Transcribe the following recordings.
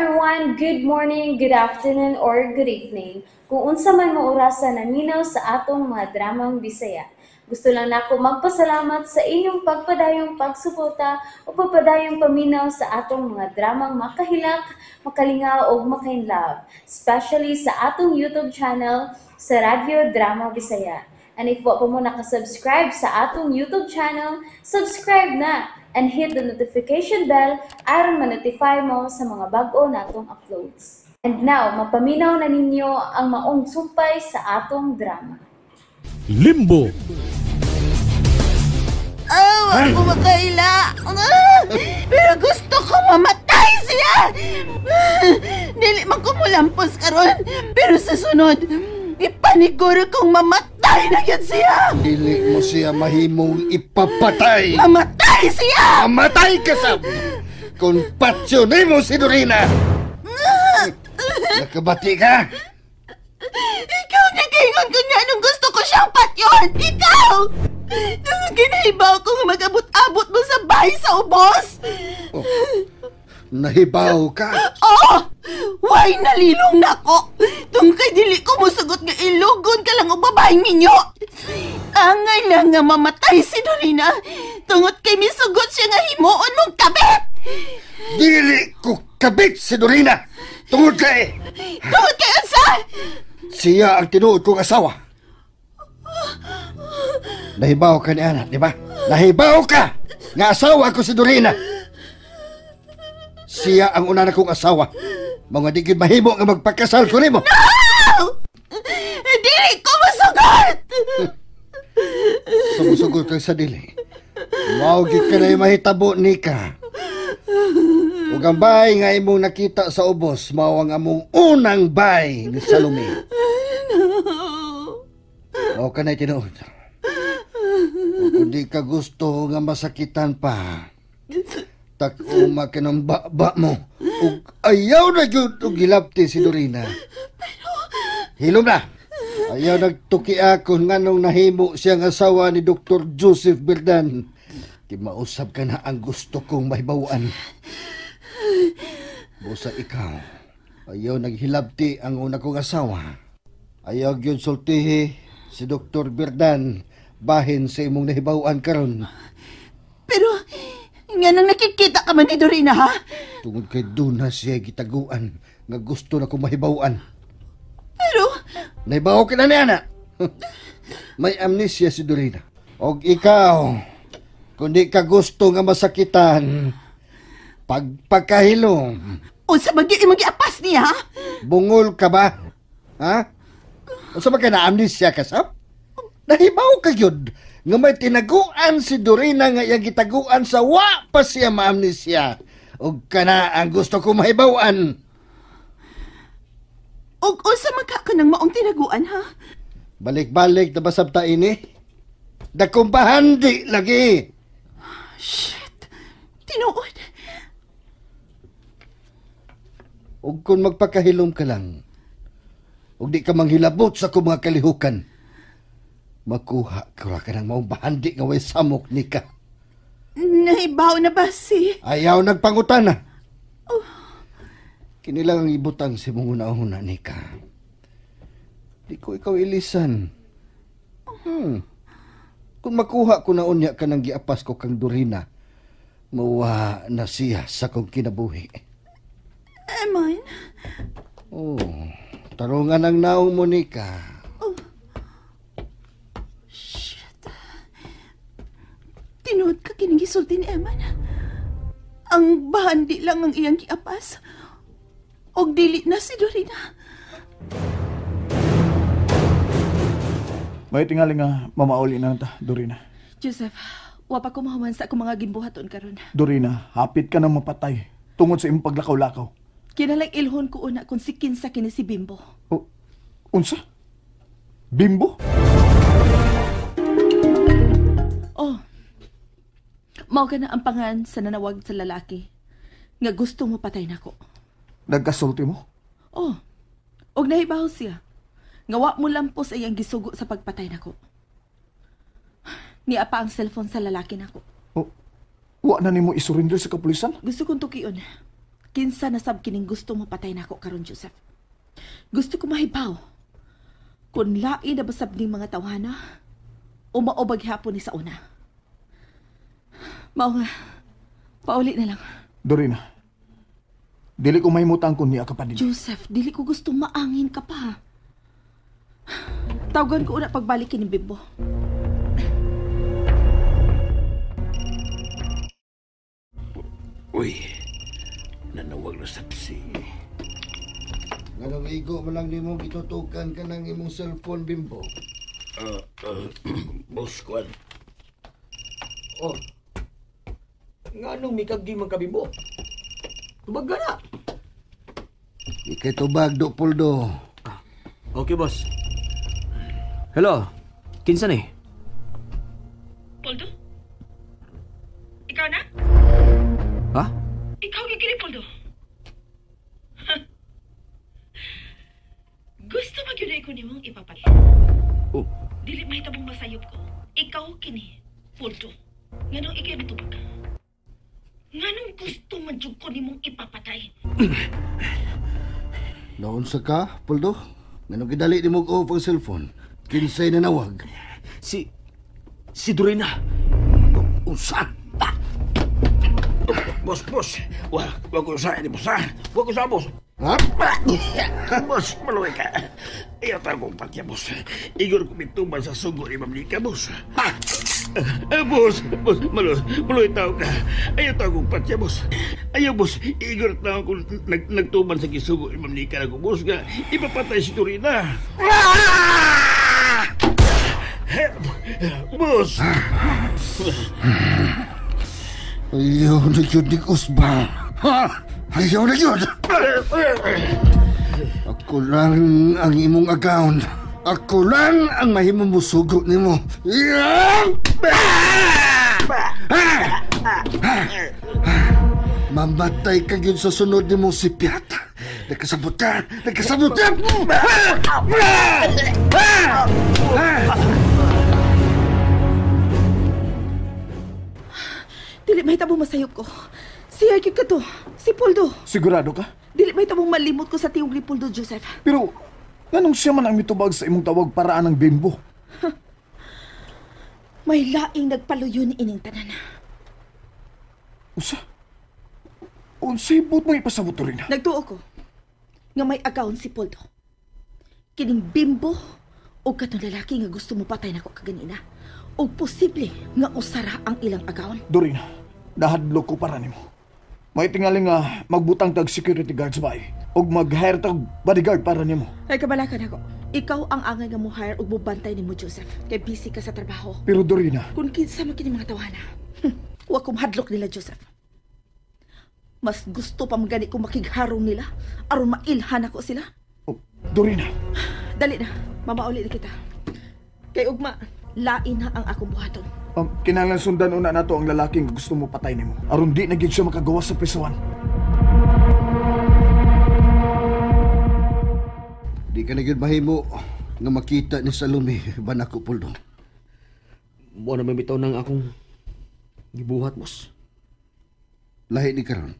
Everyone! Good morning, good afternoon, or good evening. Kung unsa man mo orasa naminaw sa atong mga dramang Bisaya. Gusto lang nako magpasalamat sa inyong pagpadayong pagsuporta o pagpadayong paminaw sa atong mga dramang makahilak, makalingaw ug makainlove, especially sa atong YouTube channel sa Radyo Drama Bisaya. And if wa pa mo nakasubscribe sa atong YouTube channel, subscribe na and hit the notification bell aron ma-notify mo sa mga bag-o natong uploads. And now, mapaminaw na ninyo ang maong sumpay sa atong drama. Limbo. Oh, ako makaila. Ah, pero gusto ko mamatay siya. Dili man ko mulampos karon, pero sa sunod, ipaniguro kong mamatay na yun siya. Dili mo siya mahimong ipapatay. Mamatay siya! Mamatay ka, Sab! Kung patsyo nimo si Dorina! Nakabati ka? Ikaw nagaingon ko nga nung gusto ko siyang patyon! Ikaw! Nung ginahibaw ko nga mag-abot-abot mo sa bahay sa ubos! Oh, nahibaw ka? Oh! Why nalilong na ko? Tung kay dili ko musugot nga ilugon ka lang og babaeng minyo! Angay lang nga mamatay si Dorina tungod kay misugot siya nga himuon mong kabit! Dili ko kabit si Dorina! Tungod kay... Tungod kay unsa? Siya ang tinuod kong asawa. Nahibaw ka ni Ana, di ba? Nahibaw ka! Nga asawa ko si Dorina. Siya ang una na kong asawa. Mga di gyud mahimo nga magpakasal ko nimo. No! Dili ko masugot! Sumusugot ka sa dili. Mao gyud ka na mahitabo ni ka. Ug ang bay nga imong nakita sa ubos, mao ang among unang bay ni Salome. No. Mao ka na tinuod. Ug kung di ka gusto nga masakitan pa, tak-uma ka ng baba mo. Ug ayaw na gyud og gilapti si Dorina. Hilom na. Ayaw nagtuki ako nganong nahimo siyang asawa ni Dr. Joseph Berdan. Di mausab ka na ang gusto kong mahibawan. Busa ikaw, ayaw naghilabti ang una kong asawa. Ayaw gyud sultihi si Dr. Berdan bahin sa imong nahibawan karon. Pero, nga nang nakikita ka man ni Dorina, ha? Tungod kay doon na siya gitaguan nga gusto na kong mahibawan. Pero... Nahibaw ka na ni Ana. May amnesia si Dorina. Og ikaw, kung di ka gusto nga masakitan, pagpakahilom. Unsa man gyud imong giapas niya, ha? Bungol ka ba? Ha? Unsa man ka na amnesia ka, sab? Nahibaw ka gyud nga may tinaguan si Dorina nga iyang gitaguan sa wa pa siya maamnesia. Og kana ang gusto ko mahibaw-an. Og unsa man ka kanang maong tinaguan, ha? Balik-balik na basab ta ini. Dakong bahandi lagi. Shit. Tinuod. Og kung magpakahilom ka lang, og di ka manghilabot sa akong mga kalihukan, makuha ka ra ka ng maong bahandi nga way samok ni ka. Nahibaw na ba si? Ayaw nagpangutana. Oh. Kinilang ang ibutang si mong una-una ni ka. Di ko ikaw ilisan. Kung makuha ko na unya ka ng giapas ko kang Dorina, mawa na siya sa kong kinabuhi. Eman? Oh, tarungan ang naong mo ni ka. Oh. Shit. Tinuod ka kining gisulti ni Eman. Ang bahandi lang ang iyang giapas. Og dili na si Dorina. May tingali nga mamauli na ta, Dorina. Joseph, wa pa ko mahuman sa akong mga gimbuhaton karon. Dorina, hapit ka nang mapatay tungod sa imong paglakaw-lakaw. Kinalang ilhon ko una kung si kinsa kini si Bimbo. Oh, unsa? Bimbo? Oh. Mao ka na ang pangan sa nanawag sa lalaki nga gusto mo patay nako. Nagkasulti mo? Oh. Og nahibaw siya nga wa mo lampos ay ang gisugo sa pagpatay nako. Niya pa ang cellphone sa lalaki nako. Oh, wa na nimo isurrender sa kapulisan? Gusto kong tukion. Kinsa nasab kining gusto mapatay nako karon, Joseph. Gusto ko mahibaw. Kung lain na basab ning mga tawhana, o maobag hapon ni sa una. Mao nga, pauli na lang. Dorina, dili ko mahimutang kung niya ka pa din. Joseph, dili ko gusto maangin ka pa. Tawagan ko una pagbalik kining Bimbo. Uy, nanawag na sapsi. Nganong igo man lang nimo gitutukan ka ng imong cellphone, Bimbo? Boss, kuan. Oh. Nganong mikagdi man ka, Bimbo? Tubag ka na. Ikay tubag, do Poldo. Okay, boss. Hello, kinsa ni? Poldo? Ikaw na? Ha? Ikaw gigili, Poldo. Gusto magyunay ko nimong ipapatay. Oh. Dili mahitabong masayop ko. Ikaw kini, Poldo. Nganong ikay mitubag ka? Nganong gusto man jud ko nimong ipapatay? Naunsa ka, Poldo? Nganong gidali nimo og off ang cellphone? Kinsay nanawag? Si Dorina. Unsa? Boss, boss. Wag ko sa ini, boss. Wag ko sa, boss. Ha? Boss, maluwi ka. Ayaw tagong patya, boss. Igor ko mituman sa sugo ni Ma'am Nika, boss. Boss, boss, maluwi tao ka. Ayaw tagong patya, boss. Ayaw, boss. Igor tao kung nagtuman sa gisugo ni Ma'am Nika na ko, boss, nga ipapatay si Dorina. Boss! Ayaw na yun ni Usba. Ha? Ayaw na yun! Ako lang ang imong account. Ako lang ang mahimong musugo nimo. Mamatay ka yun sa sunod nimo si Piat. Nagkasabot ka! Nagkasabot ka! Dili mahitabo masayop ko. Siya gyud ka to. Si Poldo. Sigurado ka? Dili mahitabo malimot ko sa tiyong ni Poldo, Joseph. Pero nganong siya man ang mitubag sa imong tawag paraan ng Bimbo? May laing nagpaluyon ining tanan. Usa? Unsay buot mo ipasabot, Dorina? Nagtuo ko nga may account si Poldo. Kining Bimbo o katong lalaki nga gusto mo patay nako kaganina. O posible nga usara ang ilang account. Dorina, nahadlok ko para nimo. May tingali nga magbutang tag security guards ba og mag-hire tag bodyguard para nimo. Ay kabalakan ako. Ikaw ang angay nga mo hire og mobantay nimo, Joseph. Kay busy ka sa trabaho. Pero Dorina, kung kinsa man kini mga tawhana, wa ko mahadlok nila, Joseph. Mas gusto pa man gani ko makigharong nila aron mailhan ako sila. Oh, Dorina. Dali na, mamauli na kita. Kay ugma, lain na ang akong buhaton. Kinahanglan sundan una nato ang lalaking gusto mo patay nimo. Aron di na gid siya makagawas sa prisuan. Di ka na gyud mahimo nga makita ni Salome ba nako, Poldo. Buwan na may bitaw ng akong gibuhat, boss. Lahi ni karon.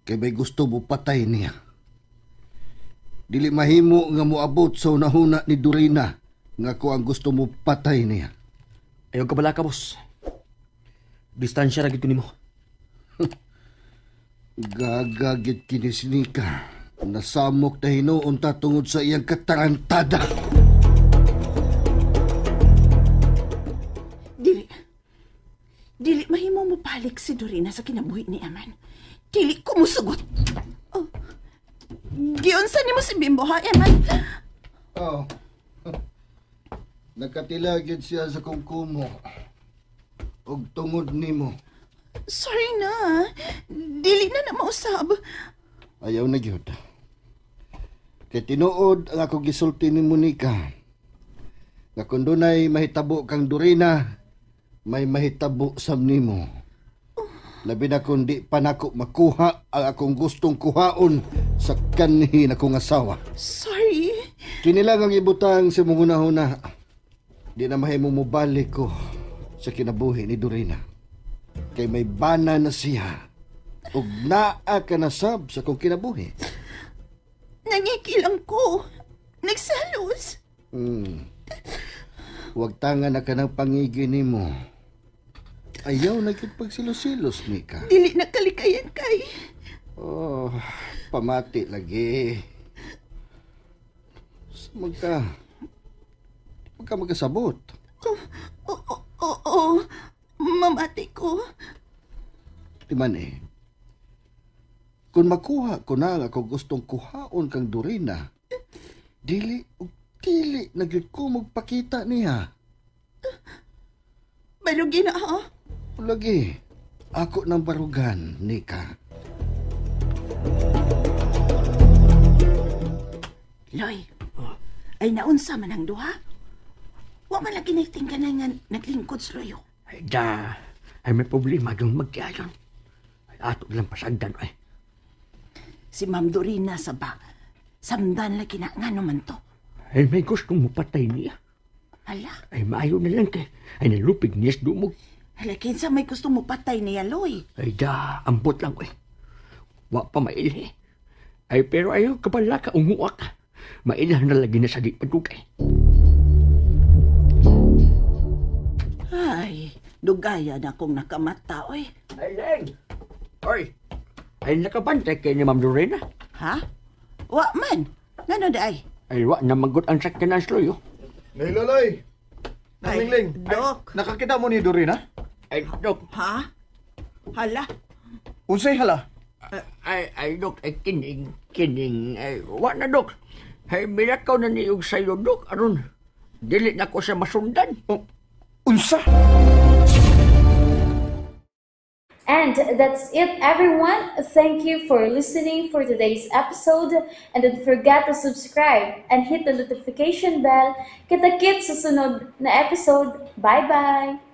Kay may gusto mo patay niya. Dili mahimo nga moabot sa unahuna ni Dorina nga ko ang gusto mo patay niya. Ayaw ka bala ka, boss. Distansya ra gid ko nimo. Gagagit kini si Nika. Nasamok na hinuon ta tungod sa iyang katarantada. Dili. Dili mahimo mo balik si Dorina sa kinabuhi ni Eman. Dili ko musugot. Oh. Giunsa nimo si Bimbo ha, Eman? Oh. Nakatilagid siya sa kungkumo. Og tungod nimo. Sorry na. Dili na na mausab. Ayaw na gyud. Kay tinuod ang ako gisulti ni Monica. Nga kung dunay mahitabo kang Dorina, may mahitabo sab nimo. Labi na kung di pa nako makuha ang akong gustong kuhaon sa kanhi na kong asawa. Sorry. Kini lang ang ibutang sa mong hunahuna. Di na mahimo mobalik ko sa kinabuhi ni Dorina. Kay may bana na siya. Ug naa ka na sab sa akong kinabuhi. Nangikilang ko. Nagsalos. Huwag tanga na ka ng pangigi nimo. Ayaw na gyud pagsilos-silos, Nika. Dili na kalikayan kay. Oh, pamati lagi. Magka... Magka magkasabot. Oo, oo, mamati ko. Di man eh. Kung makuha ko na nga kung gustong kuhaon kang Dorina, dili ug dili na gyud ko magpakita niya. Barugi na ha? Lagi, ako ng barugan, Nika. Loy, ay naunsa man ang duha? Wa man lagi naiting ka na nga naglingkod sa loyo. Ay, da, ay may problema yung magkiayon. Ay, ato lang pasagdan, ay. Si Ma'am Dorina sa ba, samdan lagi na nga naman to. Ay, may gustong mupatay niya. Hala, Ay, maayo na lang kay. Ay, nalupig niya sa dumog. hala, kinsa may gusto mo patay niya, Loy. Ay, da, ambot lang, ay. Wa pa mailhi. Ay, pero ayaw, kabala ka, unguak ka. Mailhan na lagi na sa di padugay. Ay, dugaya na akong nakamata, oy. Ay, Leng! Oy! Ay, nakabantay kay ni Ma'am Lorena. Ha? Wa man. Ngano di ay? Ay, wa na magot ang sakyan ng sloyo. Nailoloy! Ay, Nalingling! Dok. Nakakita mo ni Dorina? Ay, Dok. Ha? Hala. Unsay hala? Ay, ay, Dok. Ay, kining, kining. Ay, wa na, Dok. Ay, milakaw na niyog sa'yo, Dok. Aron, dili na ko sa masundan. Oh, unsa? And that's it, everyone. Thank you for listening for today's episode. And don't forget to subscribe and hit the notification bell. Kita-kits sa sunod na episode. Bye-bye!